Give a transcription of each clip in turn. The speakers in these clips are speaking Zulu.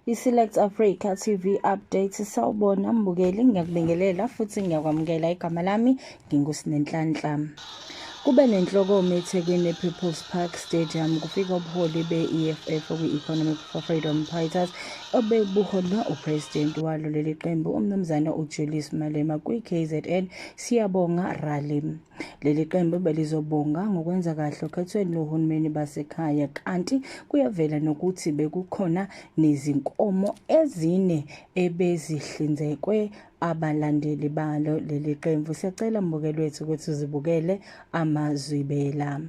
I-Select Africa TV Update. Sawubona mbukeli, ngiyakubingelela futhi ngiyakwamukela. Igama lami nginguSinenhlanhla. Kube nenhlokomo eThekwini ePeople's Park Stadium kufika ubuholi be-EFF okwi-Economic for Freedom Fighters obebuholwa uPresident walo leli qembu uMnumzane uJulius Malema kwi-KZN Siyabonga Rally. Leli qembu belizobonga ngokwenza kahle okhethweni lohulumeni basekhaya kanti kuyavela nokuthi bekukhona nezinkomo ezine ebezihlinzekwe abalandeli balo leli qembu. Siyacela mbukeli wethu ukuthi uzibukele amazwibela.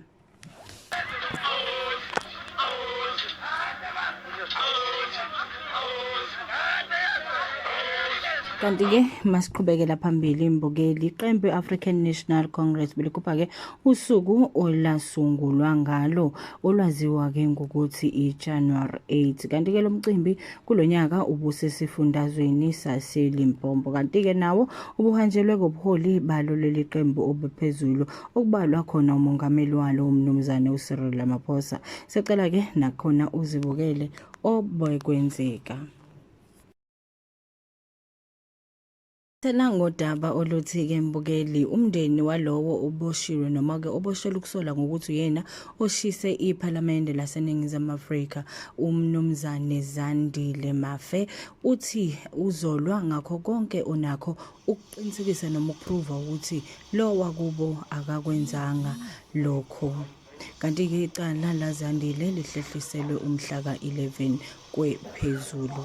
Kanti-ke masiqhubekela phambili imbukeli iqembu i-African National Congress belikhupha-ke usuku olasungulwa ngalo olwaziwa-ke ngokuthi i-January 8. Kanti-ke lo mcimbi kulo nyaka ubusesifundazweni saseLimpopo. Kanti-ke nawo ubuhanjelwe ngobuholi balo leli qembu obuphezulu okubalwa khona umongameli walo uMnumzane uCyril Ramaphosa. Sicela-ke nakhona uzibukele obekwenzeka. Nangodaba oluthi-ke mbukeli umndeni walowo oboshiwe noma-ke oboshelwe ukusola ngokuthi uyena oshise iphalamende laseNingizimu Afrika uMnumzane Zandile Mafe uthi uzolwa ngakho konke onakho ukuqinisekisa noma ukuprova ukuthi lo wakubo akakwenzanga lokho. Kanti-ke icala laZandile lihlehliselwe umhla ka-11 kwephezulu.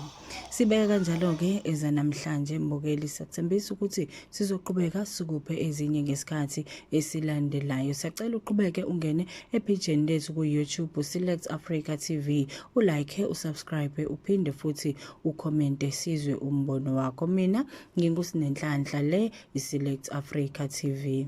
Sibeka kanjalo-ke ezanamhlanje mbukeli, siyakuthembisa ukuthi sizoqhubeka sikuphe ezinye ngesikhathi esilandelayo. Siyacela uqhubeke ungene ephejeni lethu ku-YouTube Select Africa TV, ulike, usubscribe, uphinde futhi ukhomente sizwe umbono wakho. Mina nginguSinenhlanhla, le iSelect Africa TV.